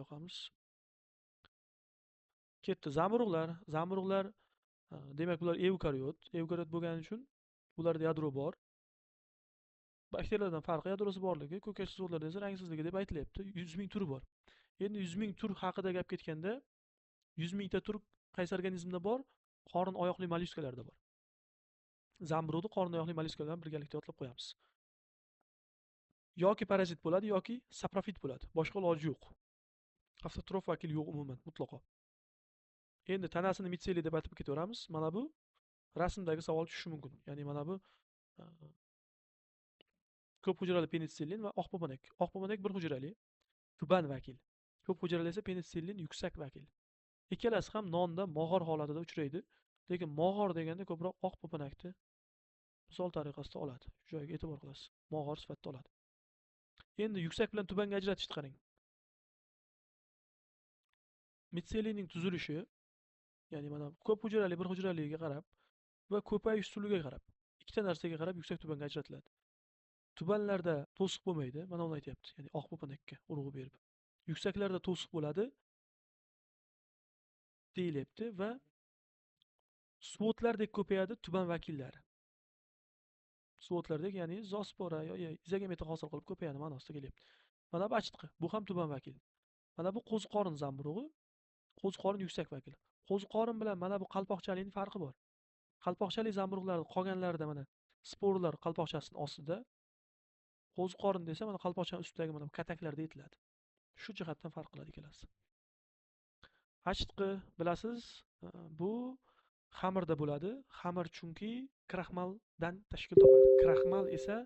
Yoqamiz. Ketdi zamburug'lar. Zamburug'lar, demak, bular eukariot. Eukariot bo'lgani uchun ularda yadro bor. Bakteriyalardan farqi yadrosi borligi, ko'katchi zo'rlarda esa rangsizligi deb aytilyapti. 100 ming turi bor. Endi 100 ming tur haqida gap ketganda, 100 mingta tur qaysi organizmda bor? Qorin oyoqli mollyuskalarda bor. Zamburug'ni qorin oyoqli mollyuskalar bilan birgalikda yodlab qo'yamiz. Yoki parazit bo'ladi, yoki saprofit bo'ladi. Boshqa iloji yo'q. Avtotrof vakil yo'q umuman, mutlaqo. Endi tanasini mitseliy deb aytib ketaveramiz. Mana bu rasmdagi savol tushishi mumkin. Ya'ni mana bu ko'p hujrali penitsillin va oq popanak. Oq popanak bir hujrali, tuban vakil. Ko'p hujrali esa penitsillin yuksak vakil. Ikkalasi ham nonda mog'or holatida uchraydi. Lekin mog'or deganda ko'proq oq popanakni misol tariqasida oladi. Shu joyga e'tibor qilasiz. Mog'or sifatida oladi. Endi yuksak bilan tubanga ajratishni qarang. Mitseliyning tuzilishi, ya'ni mana ko'p hujrali bir hujraliga qarab va ko'payish usuliga qarab, ikkita narsaga qarab yuksak tubanga ajratiladi. Tubanlarda to'siq bo'lmaydi, mana uni aytyapti, ya'ni oq popanakka urg'u berib. Yuksaklarda to'siq bo'ladi deyilyapti va suvo'tlardek ko'payadi tuban vakillari. Suvo'tlardek, ya'ni zospora yoki izogameta hosil qilib ko'payadi ma'nosida kelyapti. Mana bu achitqi, bu ham tuban vakil. Mana bu qo'ziqorin zamburug'i, qo'ziqorin yuksak vakil. Qo'ziqorin bilan mana bu qalpoqchalining farqi bor. Qalpoqchali zamburug'larning qolganlarida mana sporalar qalpoqchasining ostida, qo'ziqorin desa mana qalpoqchaning ustidagi mana bu kataklarda yetiladi. Shu jihatdan farq qiladi ikkalasi. Achitqi bilasiz, bu xamirda bo'ladi. Xamir chunki kraxmaldan tashkil topadi. Kraxmal esa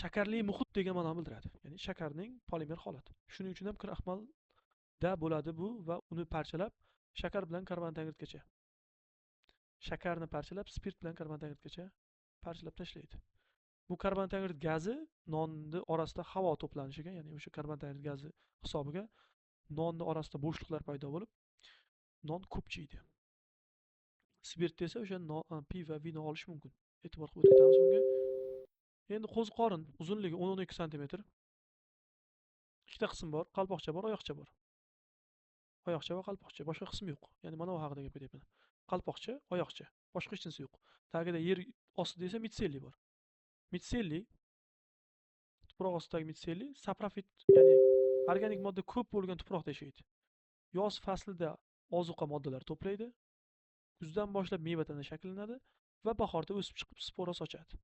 shakarli muhit degan ma'noni bildiradi. Ya'ni shakarning polimer holati. Shuning uchun ham kraxmalda bo'ladi bu va uni parchalab shakar bilan karbonangidgacha. Shakarni parchalab spirt bilan karbonangidgacha parchalab tashlaydi. Bu karbonangid gazi nonni orasida havo to'planishiga, ya'ni o'sha karbonangid gazi hisobiga nonni orasida bo'shliqlar paydo bo'lib, non ko'pchiydi. Spirt desa o'sha pivo, vino olish mumkin. E'tibor qilib o'tamiz bunga. Endi qo'ziqorin uzunligi 10-12 santimetr. Ikkita qism bor, qalpoqcha bor, oyoqcha bor. Oyoqcha va qalpoqcha, boshqa qismi yo'q. Ya'ni mana bu haqida gap ketyapman. Qalpoqcha, oyoqcha, boshqa hech narsa yo'q. Tagida yer ostida esa mitseliy bor. Mitseliy, tuproq ostidagi mitseliy saprofit, ya'ni organik modda ko'p bo'lgan tuproqda yashaydi. Yoz faslida ozuqa moddalar to'playdi. Kuzdan boshlab meva tana shakllanadi va bahorda o'sib chiqib spora sochadi.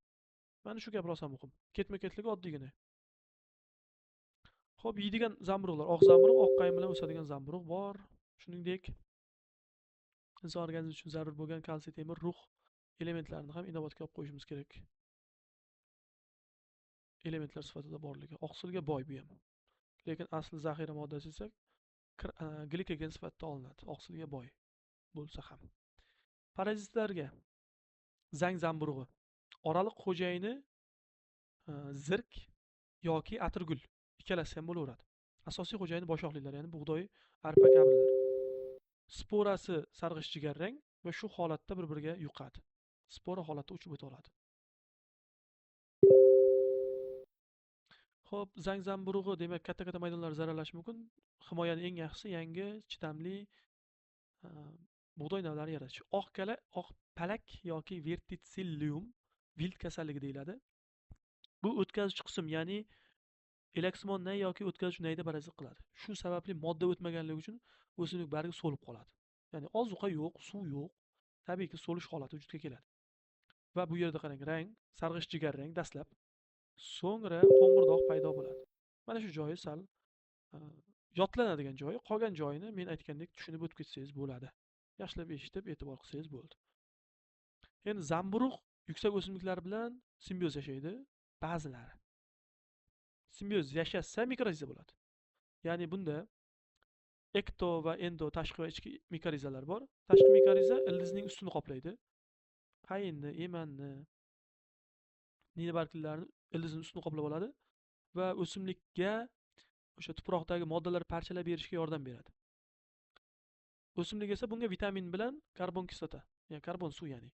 Mana shu gap rosa muhim. Ketma-ketligi oddiygina. Xo'p, yeydigan zamburug'lar, oq zamburug', oq qayin bilan o'sadigan zamburug' bor. Shuningdek, inson organizmi uchun zarur bo'lgan kalsiy, temir, rux elementlarini ham inobatga olib qo'yishimiz kerak. Elementlar sifatida borligi. Oqsilga boy bu ham. Lekin asli zaxira moddasi esa glikogen sifatida olinadi. Oqsilga boy bo'lsa ham. Parazitlarga zang zamburug'i, oraliq xo'jayini zirk yoki atirgul, ikkalasi ham bo'laveradi. Asosiy xo'jayini boshoqlilar, ya'ni bug'doy, arpa kabilar. Sporasi sarg'ish jigarrang va shu holatda bir-biriga yuqadi. Spora holatda uchib o'ta oladi. Xo'p, zang zamburug'i demak katta-katta maydonlar zararlashi mumkin. Himoyaning eng yaxshisi yangi, chidamli bug'doy navlari yaratish. Oq kala, oq palak yoki verticillium wilt kasalligi deyiladi. Bu o'tkazuvchi qism, ya'ni elaksimon nay yoki o'tkazuvchi nayda parazit qiladi. Shu sababli modda o'tmaganligi uchun o'simlik bargi so'lib qoladi. Ya'ni ozuqa yo'q, suv yo'q, tabiiyki so'lish holati vujudga keladi. Va bu yerda qarang, rang sarg'ish jigarrang dastlab, so'ngra qo'ng'ir dog' paydo bo'ladi. Mana shu joyi sal yodlanadigan joyi, qolgan joyini men aytgandek tushunib o'tib ketsangiz bo'ladi. Yaxshilab eshitib, e'tibor qilsangiz bo'ldi. Endi zamburug' yuksak o'simliklar bilan simbioz yashaydi ba'zilari. Simbioz yashasa mikoriza bo'ladi. Ya'ni bunda ekto va endo, tashqi va ichki mikorizalar bor. Tashqi mikoriza ildizning ustini qoplaydi. Qayinni, emanni, nina barglarni ildizning ustini qoplab oladi va o'simlikka o'sha tuproqdagi moddalar parchalab berishga yordam beradi. O'simlik esa bunga vitamin bilan karbon kislota, ya'ni karbon suv, ya'ni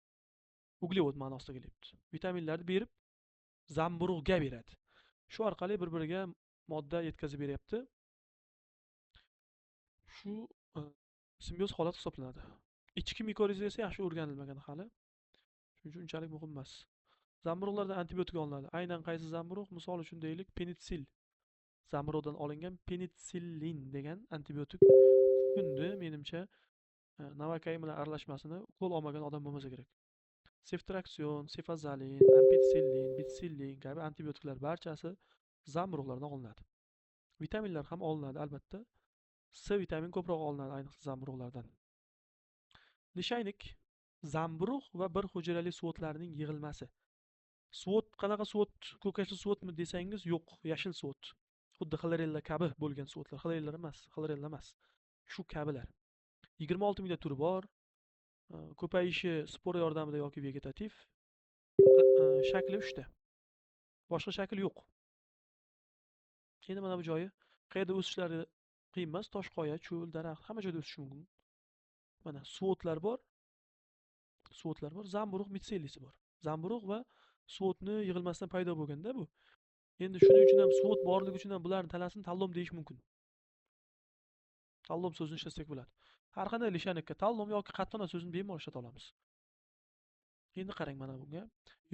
uglevod ma'nosida kelyapti. Vitaminlarni berib zamburug'ga beradi. Shu orqali bir-biriga modda yetkazib beryapti. Shu simbioz holat hisoblanadi. Ichki mikoriza esa yaxshi o'rganilmagan hali. Shuning uchun unchalik muhim emas. Zamburug'lardan antibiotik olinadi. Aynan qaysi zamburug'? Misol uchun deylik, penitsil. Zamburug'dan olingan penitsillin degan antibiotik kundi menimcha navakain bilan aralashmasini qo'l olmagan odam bo'lmasa kerak. Seftriakson, sefazalin, ampitsillin, bitsillin kabi antibiotiklar barchasi zamburug'lardan olinadi. Vitaminlar ham olinadi albatta. C vitamin ko'proq olinadi ayniqsa zamburug'lardan. Lishaynik zamburug' va bir hujayrali suvo'tlarning yig'ilmasi. Suvo't qanaqa suvo't? Ko'kashli suvo'tmi desangiz, yo'q, yashil suvo't. Xuddi xlorella kabi bo'lgan suvo'tlar. Xlorella emas, xlorella emas. Shu kabilar. 26 mingta turi bor. Ko'payishi spora yordamida yoki vegetativ. Shakli 3 ta. Boshqa shakl yo'q. Endi mana bu joyi qayerda o'sishlari qiyin emas, tosh qoya, cho'l, daraxt, hamma joyda o'sishi mumkin. Mana suvo'tlar bor. Suvo'tlar bor, zamburug' mitsellisi bor. Zamburug' va suvo'tni yig'ilmasidan paydo bo'lganda bu. Endi shuning uchun ham suvo't borligi uchun ham bularning talasini tallom deyish mumkin. Tallom so'zini ishlatsak bo'ladi. Har qanday lishanikka tallom yoki qattona so'zini bemalol ishlata olamiz. Endi qarang mana bunga.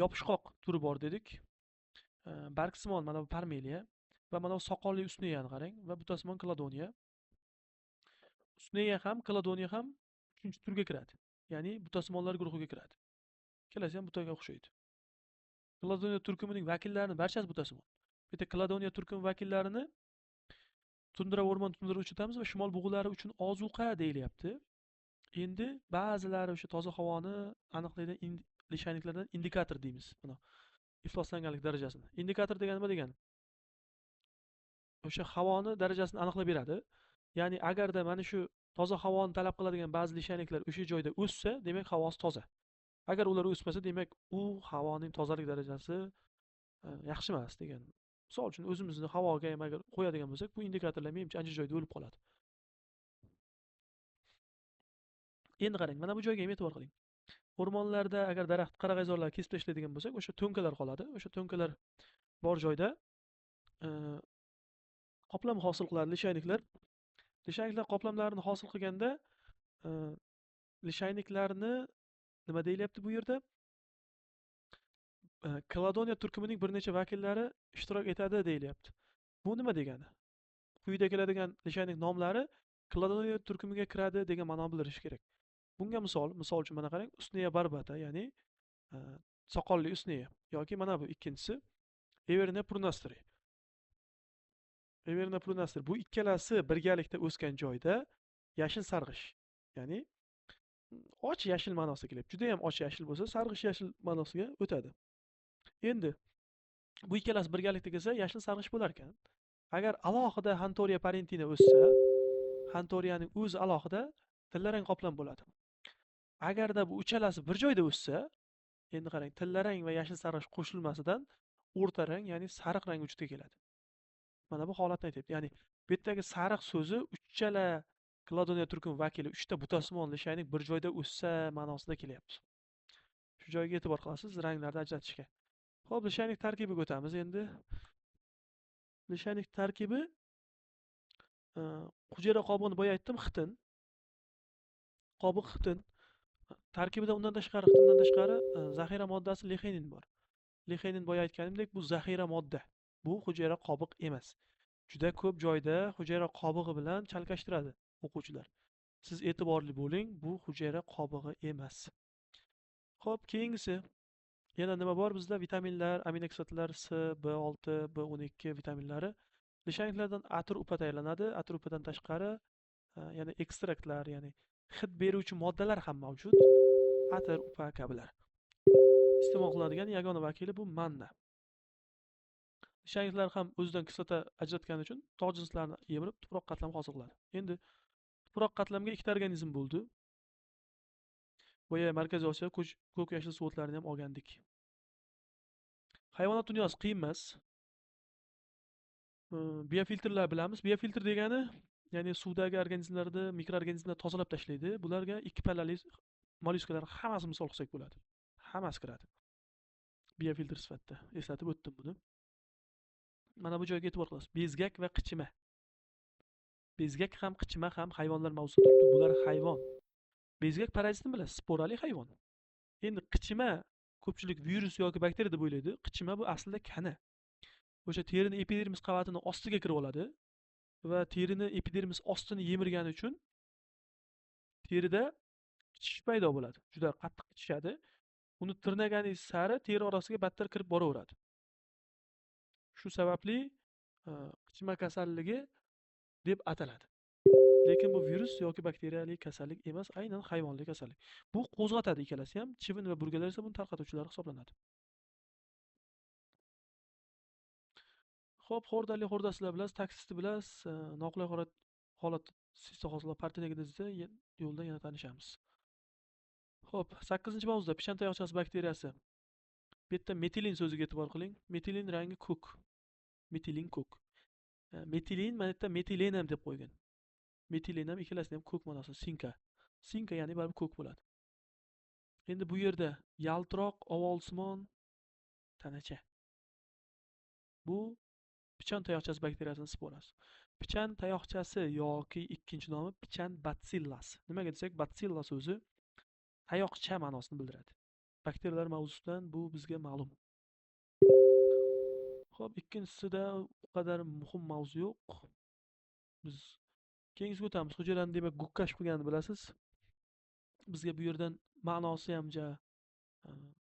Yopishqoq turi bor dedik. Bargsimon mana bu parmeliya va mana bu soqolli usneyani qarang va butasimon kladoniya. Usneya ham, kladoniya ham 3-turga kiradi. Ya'ni butasimonlar guruhiga kiradi. Ikkalasi ham butaga o'xshaydi. Kladoniya turkumining vakillarini barchasi butasimon. Bu yerda kladoniya turkumi vakillarini tundra o'rmon tundra uchratamiz va shimol bug'ulari uchun ozuqa deyilyapti. Endi ba'zilari o'sha toza havoni aniqlaydigan lishayniklardan indikator deymiz. Mana ifloslanganlik darajasini. Indikator degani nima degani? O'sha havoni darajasini aniqlab beradi. Ya'ni agarda mana shu toza havoni talab qiladigan ba'zi lishayniklar o'sha joyda o'ssa, demak havosi toza. Agar ular o'smasa, demak u havoning tozalik darajasi yaxshi emas degan. Misol uchun o'zimizni havoga ham agar qo'yadigan bo'lsak, bu indikatorlar menimcha ancha joyda o'lib qoladi. Endi qarang, mana bu joyga ham e'tibor qiling. O'rmonlarda agar daraxt qarag'ayzorlar kesib tashlaydigan bo'lsak, o'sha to'nkalar qoladi. O'sha to'nkalar bor joyda qoplam hosil qiladi lishayniklar. Lishayniklar qoplamlarini hosil qilganda lishayniklarni nima deyilyapti bu yerda? Kladoniya turkumining bir necha vakillari ishtirok etadi deyilyapti. Bu nima degani? Quyida keladigan lishaynik nomlari kladoniya turkumiga kiradi degan ma'no bildirishi kerak. Bunga misol uchun mana qarang, Usneya barbata, ya'ni soqolli usneya yoki mana bu ikkinchisi Evernia prunastri. Evernia prunastri bu ikkalasi birgalikda o'sgan joyda yashil sarg'ish, ya'ni och yashil ma'nosida kelyapti. Juda ham och yashil bo'lsa, sarg'ish yashil ma'nosiga o'tadi. Endi bu ikkalasi birgalikda kelsa, yashil sarg'ish bo'lar ekan. Agar alohida Xantoriya parentina o'ssa, Xantoriyaning o'zi alohida tillarang qoplam bo'ladi. Agarda bu uchalasi bir joyda o'ssa, endi qarang, tillarang va yashil sarg'ish qo'shilmasidan o'rta rang, ya'ni sariq rang vujudga keladi. Mana bu holatni aytyapti. Ya'ni bu yerdagi sariq so'zi uchala Kladoniya turkumi vakili 3 ta butasimon lishaynik bir joyda o'ssa ma'nosida kelyapti. Shu joyga e'tibor qilasiz, ranglarni ajratishga. Xo'p, lishaynik tarkibiga o'tamiz endi. Lishaynik tarkibi hujayra qobig'ini boya aytdim, xitin. Qobiq xitin. Tarkibida undan tashqari, xitindan tashqari zaxira moddasi lexenin bor. Lexenin boya aytganimdek bu zaxira modda. Bu hujayra qobiq emas. Juda ko'p joyda hujayra qobig'i bilan chalkashtiradi o'quvchilar. Siz e'tiborli bo'ling, bu hujayra qobig'i emas. Xo'p, keyingisi yana nima bor bizda? Vitaminlar, aminokislotalar C, B6, B12 vitaminlari. Lishayniklardan atir upa tayyorlanadi. Atir upadan tashqari yana ekstraktlar, ya'ni hid beruvchi moddalar ham mavjud. Atir upa kabilar. Iste'mol qilinadigan yagona vakili bu manna. Lishayniklar ham o'zidan kislota ajratgani uchun tog' jinslarini yemirib tuproq qatlami hosil qiladi. Endi tuproq qatlamga ikkita organizm bo'ldi. Boya Markaziy Osiyo ko'k yashil suvo'tlarini ham olgandik. Hayvonot dunyosi qiyin emas. Biofiltrlar bilamiz. Biofiltr degani, ya'ni suvdagi organizmlarni, mikroorganizmlarni tozalab tashlaydi. Bularga ikki pallali mollyuskalar hammasi misol qilsak bo'ladi. Hammasi kiradi. Biofiltr sifatida eslatib o'tdim buni. Mana bu joyga e'tibor qilasiz. Bezgak va qichima. Bezgak ham, qichima ham hayvonlar mavzusida turibdi. Bular hayvon. Bezgak parazitni bilasiz, sporali hayvon. Endi qichima ko'pchilik virus yoki bakteriya deb o'ylaydi. Qichima bu aslida kana. O'sha terini epidermis qavatini ostiga kirib oladi va terini epidermis ostini yemirgani uchun terida qichish paydo bo'ladi. Juda qattiq qichishadi. Uni tirnaganingiz sari teri orasiga battar kirib boraveradi. Shu sababli qichima kasalligi deb ataladi. Lekin bu virus yoki bakteriyali kasallik emas, aynan hayvonli kasallik. Bu qo'zg'atadi ikkalasi ham, chivin va burgalar esa buni tarqatuvchilar hisoblanadi. Xo'p, xo'rdali xo'rdasizlar bilasiz, taksistni bilasiz, noqulay holat sista hosillar partenogenezda yo'lda yana tanishamiz. Xo'p, 8-mavzuda pichan tayoqchasi bakteriyasi. Bu yerda metilin so'ziga e'tibor qiling. Metilin rangi ko'k. Metilin ko'k. Metilin mana yerda metilen ham deb qo'ygan. Metilen ham ikkalasini ham ko'k ma'nosi, sinka. Sinka ya'ni baribir ko'k bo'ladi. Endi bu yerda yaltiroq ovolsimon tanacha. Bu pichan tayoqchasi bakteriyasining sporasi. Pichan tayoqchasi yoki ikkinchi nomi pichan batsillasi. Nimaga desak, batsilla so'zi tayoqcha ma'nosini bildiradi. Bakteriyalar mavzusidan bu bizga ma'lum. Xo'p, ikkinchisida u qadar muhim mavzu yo'q. Biz keyingisiga o'tamiz. Hujayrani demak guk kashf qilganini bilasiz. Bizga bu yerdan ma'nosi ham ja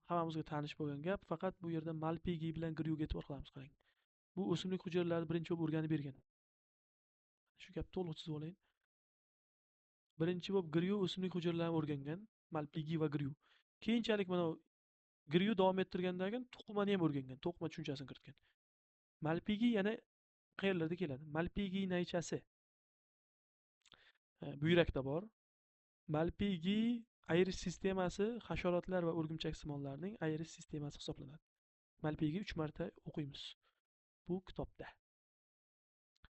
hammamizga tanish bo'lgan gap. Faqat bu yerda Malpigi bilan Gryuga e'tibor qilamiz, qarang. Bu o'simlik hujayralarini birinchi bo'lib o'rganib bergan. Shu gap to'liq chizib olayin. Birinchi bo'lib Gryu o'simlik hujayralarini o'rgangan, Malpigi va Gryu. Keyinchalik mana Gryu davom ettirgandan keyin to'qimani ham o'rgangan, to'qima tushunchasini kiritgan. Malpigi yana qayerlarda keladi? Malpigi naychasi buyrakda bor. Malpigi ayirish sistemasi hasharotlar va o'rgimchak-simonlarning ayirish sistemasi hisoblanadi. Malpigi 3 marta o'qiymiz bu kitobda.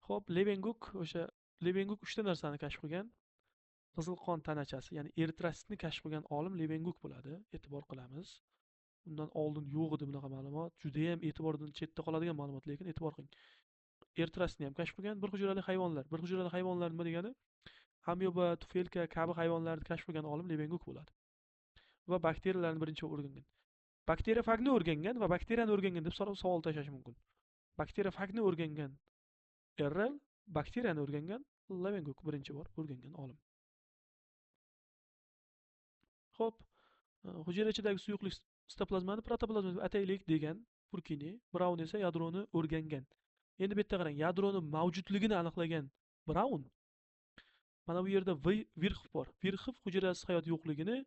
Xo'p, Levenguk, o'sha Levenguk 3 ta narsani kashf qilgan. Qizil qon tanachasi, ya'ni eritrositni kashf qilgan olim Levenguk bo'ladi. E'tibor qilamiz. Undan oldin yo'q edi bunaqa ma'lumot. Juda ham e'tibordan chetda qoladigan ma'lumot, lekin e'tibor qiling. Eritrositni ham kashf qilgan bir hujayrali hayvonlar. Bir hujayrali hayvonlar nima degani? Amyoba, tufelka kabi hayvonlarni kashf qilgan olim Levenguk bo'ladi. Va bakteriyalarni birinchi o'rgangan. Bakteriyofagni o'rgangan va bakteriyani o'rgangan deb savol tashlash mumkin. Bakteriyofagni o'rgangan Errel, bakteriyani o'rgangan Levenguk birinchi bor o'rgangan olim. Xo'p, hujayra ichidagi suyuqlik sitoplazmani protoplazma deb ataylik degan Purkinje, Braun esa yadroni o'rgangan. Endi bu yerda qarang, yadroni mavjudligini aniqlagan Braun. Mana bu yerda Virxov bor. Virxov hujayrasiz hayot yo'qligini,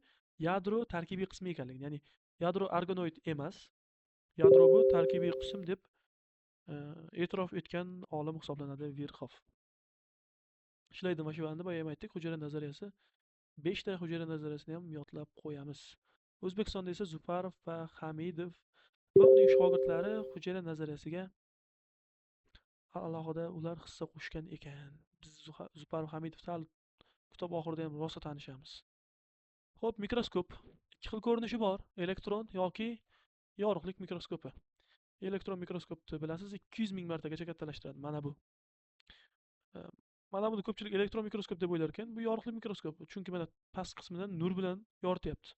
yadro tarkibiy qismi ekanligini, ya'ni yadro organoid emas, yadro bu tarkibiy qism deb e'tirof etgan olim hisoblanadi Virxov. Shlayden va Shvanni boya ham aytdik, hujayra nazariyasi 5 ta hujayra nazariyasini ham yodlab qo'yamiz. O'zbekistonda esa Zufarov va Hamidov va uning shogirdlari hujayra nazariyasiga alohida ular hissa qo'shgan ekan. Biz Zufarov Hamidovni hali kitob oxirida ham rosa tanishamiz. Xo'p, mikroskop ikki xil ko'rinishi bor, elektron yoki yorug'lik mikroskopi. Elektron mikroskopni bilasiz, 200 ming martagacha kattalashtiradi. Mana bu. Mana buni ko'pchilik elektron mikroskop deb o'ylar ekan. Bu yorug'lik mikroskop, chunki mana past qismidan nur bilan yorityapti.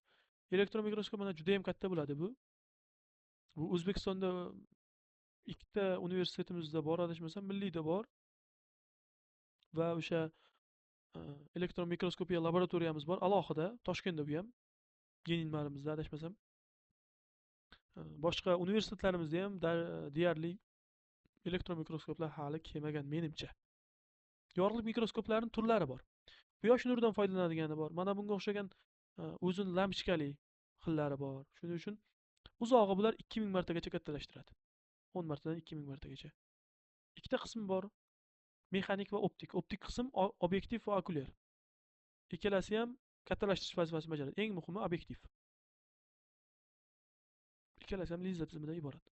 Elektron mikroskop mana juda ham katta bo'ladi bu. Bu O'zbekistonda ikkita universitetimizda bor, adashmasam, milliyda bor. Va o'sha elektron mikroskopiya laboratoriyamiz bor, alohida Toshkentda bu ham, Geninmarimizda adashmasam. Boshqa universitetlarimizda ham deyarli elektron mikroskoplar hali kelmagan menimcha. Yorug'lik mikroskoplarining turlari bor. Quyosh nuridan foydalanadigani bor. Mana bunga o'xshagan o'zini lampochkali xillari bor. Shuning uchun uzog'i bular 2000 martagacha kattalashtiradi. 10 martadan 2000 martagacha. Ikkita qismi bor. Mexanik va optik. Optik qism obyektiv va okulyar. Ikkalasi ham kattalashtirish vazifasini bajaradi. Eng muhimi obyektiv. Ikkalasi ham linza tizimidan iborat.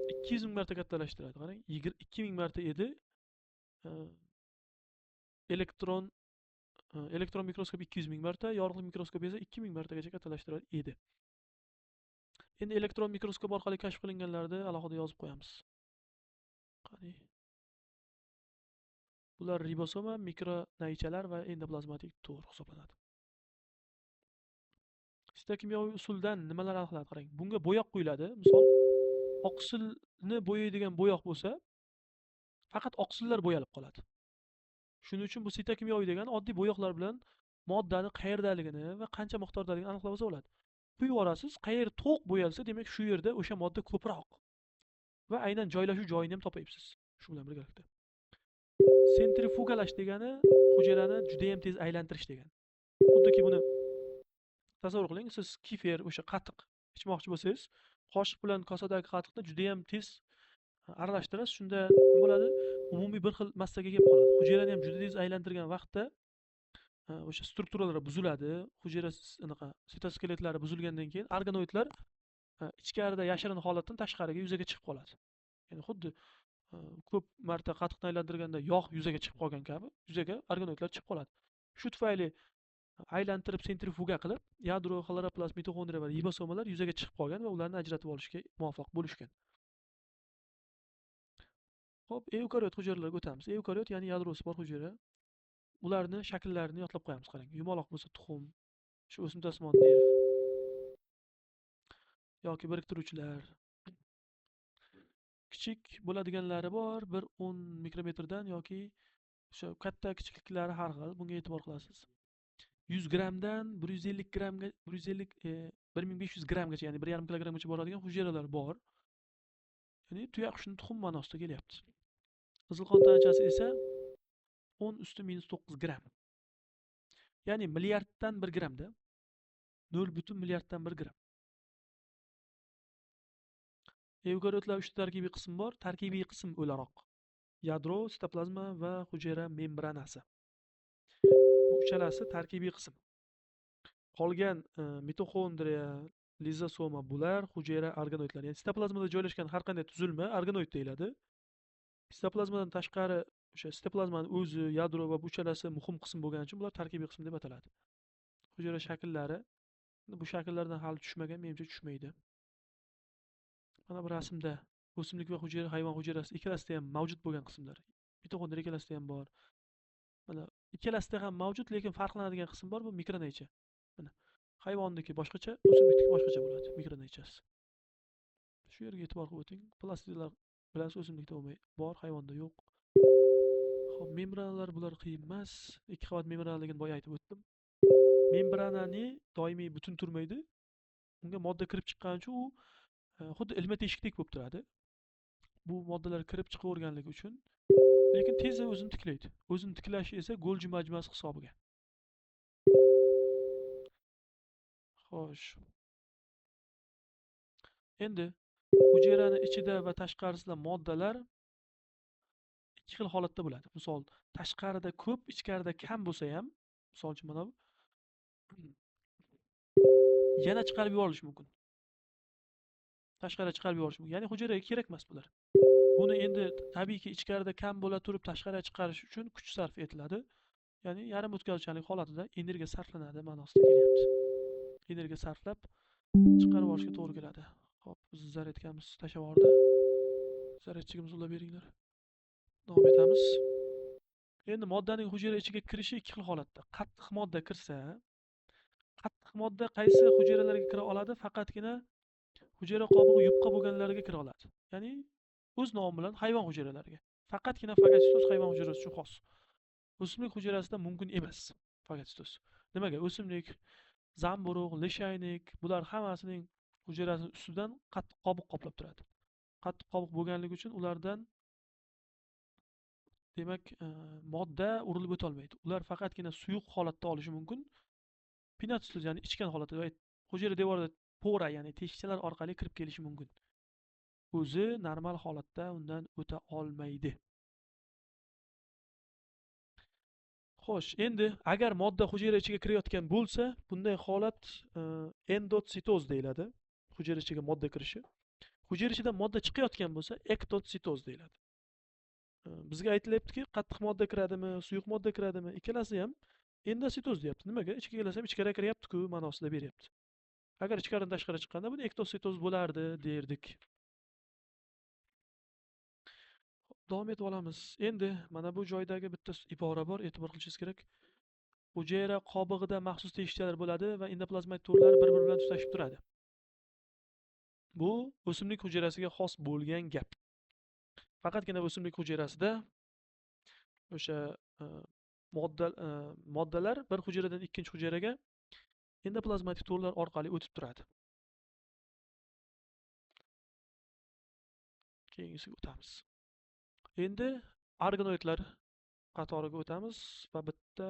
200 ming marta kattalashtiradi. Qarang, 2000 marta edi. Elektron mikroskop 200 ming marta, yorug'lik mikroskop esa 2000 martagacha kattalashtirar edi. Endi elektron mikroskop orqali kashf qilinganlarni alohida yozib qo'yamiz. Qani? Bular ribosoma, mikronaychalar va endoplazmatik to'r hisoblanadi. Sitokimyoviy usuldan nimalar aniqlanadi? Qarang, bunga bo'yoq quyiladi. Misol, oqsilni bo'yaydigan bo'yoq bo'lsa, faqat oqsillar bo'yalib qoladi. Shuning uchun bu sitokimyoviy degani oddiy bo'yoqlar bilan moddani qayerdaligini va qancha miqtordaligini aniqlab olsa bo'ladi. Quyib yuborasiz, qayer to'q bo'yalsa, demak shu yerda o'sha modda ko'proq va aynan joylashuv joyini ham topayapsiz shu bilan birgalikda. Sentrifugalash degani hujayrani juda ham tez aylantirish degani. Xuddiki buni tasavvur qiling, siz kefir, o'sha qatiq ichmoqchi bo'lsangiz, qoshiq bilan kosadagi qatiqni juda ham tez aralashtirasiz, shunda nima bo'ladi? Umumiy bir xil massaga kelib qoladi. Hujayrani ham juda tez aylantirgan vaqtda o'sha strukturalar buziladi, hujayra anaqa sitoskeletlari buzilgandan keyin organoidlar ichkarida yashirin holatdan tashqariga yuzaga chiqib qoladi. Ya'ni xuddi ko'p marta qatiqni aylantirganda yog' yuzaga chiqib qolgan kabi yuzaga organoidlar chiqib qoladi. Shu tufayli aylantirib sentrifuga qilib yadro, xloroplast, mitoxondriya va ribosomalar yuzaga chiqib qolgan va ularni ajratib olishga muvaffaq bo'lishgan. Xo'p, eukariot hujayralarga o'tamiz. Eukariot ya'ni yadrosi bor hujayra. Ularni shakllarini yodlab qo'yamiz, qarang. Yumaloq bo'lsa tuxum, shu o'simtasimon nerv yoki biriktiruvchilar. Kichik bo'ladiganlari bor, bir 10 mikrometrdan yoki o'sha katta kichikliklari har xil, bunga e'tibor qilasiz. 100 grammdan 150 grammga, 150, 1500 grammgacha, ya'ni 1,5 kilogrammgacha boradigan hujayralar bor. Ya'ni tuyaqushning tuxum ma'nosida kelyapti. Qizil qon tanachasi esa 10⁻⁹ gramm. Ya'ni milliarddan 1 grammda. 0,1 milliarddan 1 gramm. Eukariotlar 3 tarkibiy qism bor. Tarkibiy qism o'laroq yadro, sitoplazma va hujayra membranasi. Bu uchalasi tarkibiy qism. Qolgan mitoxondriya, lizosoma bular hujayra organoidlari. Ya'ni sitoplazmada joylashgan har qanday tuzilma organoid deyiladi. Sitoplazmadan tashqari o'sha sitoplazmaning o'zi, yadro va bu uchalasi muhim qism bo'lgani uchun bular tarkibiy qism deb ataladi. Hujayra shakllari, bu shakllardan hali tushmagan, menimcha tushmaydi. Mana bu rasmda o'simlik va hujayra, hayvon hujayrasi ikkalasida ham mavjud bo'lgan qismlar. Mitoxondriya ikkalasida ham bor. Mana ikkalasida ham mavjud, lekin farqlanadigan qism bor, bu mikronaycha. Mana hayvonniki boshqacha, o'simlikniki boshqacha bo'ladi mikronaychasi. Shu yerga e'tibor qilib o'ting. Plastidlar bilasiz, o'simlikda bo'lmay bor, hayvonda yo'q. Xo'p, membranalar bular qiyin emas. 2 qavat membranaligini boya aytib o'tdim. Membranani doimiy butun turmaydi. Unga modda kirib chiqqani uchun u xuddi ilma teshikdek bo'lib turadi. Bu moddalar kirib chiqaverganligi uchun, lekin tezda o'zini tiklaydi. O'zini tiklashi esa Golgi majmuasi hisobiga. Xo'sh. Endi hujayrani ichida va tashqarisida moddalar ikki xil holatda bo'ladi. Misol, tashqarida ko'p, ichkarida kam bo'lsa ham, misol uchun mana bu yana chiqarib yuborilishi mumkin. Tashqariga chiqarib yuborish mumkin. Ya'ni hujayraga kerak emas bular. Buni endi tabiiyki ichkarida kam bo'la turib tashqariga chiqarish uchun kuch sarf etiladi. Ya'ni yarim o'tkazuvchanlik holatida energiya sarflanadi ma'nosida kelyapti. Energiya sarflab chiqarib yuborishga to'g'ri keladi. Xo'p, biz zaryadkamiz tashlab yubordi. Zaryadchigimizni ulab beringlar. Davom etamiz. Endi moddaning hujayra ichiga kirishi ikki xil holatda. Qattiq modda kirsa, qattiq modda qaysi hujayralarga kira oladi? Faqatgina hujayra qobig'i yupqa bo'lganlariga kira oladi. Ya'ni o'z nomi bilan hayvon hujayralariga. Faqatgina fagotsitoz hayvon hujayrasi uchun xos. O'simlik hujayrasida mumkin emas fagotsitoz. Nimaga? O'simlik, zamburug', lishaynik bular hammasining hujayrasining ustidan qattiq qobiq qoplab turadi. Qattiq qobiq bo'lganligi uchun ulardan demak modda urilib o'ta olmaydi. Ular faqatgina suyuq holatda olishi mumkin. Pinotsitoz, ya'ni ichgan holatda va hujayra devorida pora, ya'ni teshikchalar orqali kirib kelishi mumkin. O'zi normal holatda undan o'ta olmaydi. Xo'sh, endi agar modda hujayra ichiga kirayotgan bo'lsa, bunday holat endotsitoz deyiladi. Hujayra ichiga modda kirishi. Hujayra ichidan modda chiqayotgan bo'lsa, ektotsitoz deyiladi. Bizga aytilyaptiki, qattiq modda kiradimi, suyuq modda kiradimi, ikkalasi ham endotsitoz deyapti. Nimaga? Ichga kelsa ham ichkariga kiryapti-ku ma'nosida beryapti. Agar ichkaridan tashqari chiqqanda buni ektotsitoz bo'lardi derdik. Davom etib olamiz. Endi mana bu joydagi bitta ibora bor, e'tibor qilishingiz kerak. Hujayra qobig'ida maxsus teshikchalar bo'ladi va endoplazmatik to'rlar bir-biri bilan tutashib turadi. Bu o'simlik hujayrasiga xos bo'lgan gap. Faqatgina o'simlik hujayrasida o'sha moddalar bir hujayradan ikkinchi hujayraga endoplazmatik to'rlar orqali o'tib turadi. Keyingisiga o'tamiz. Endi organoidlar qatoriga o'tamiz va bitta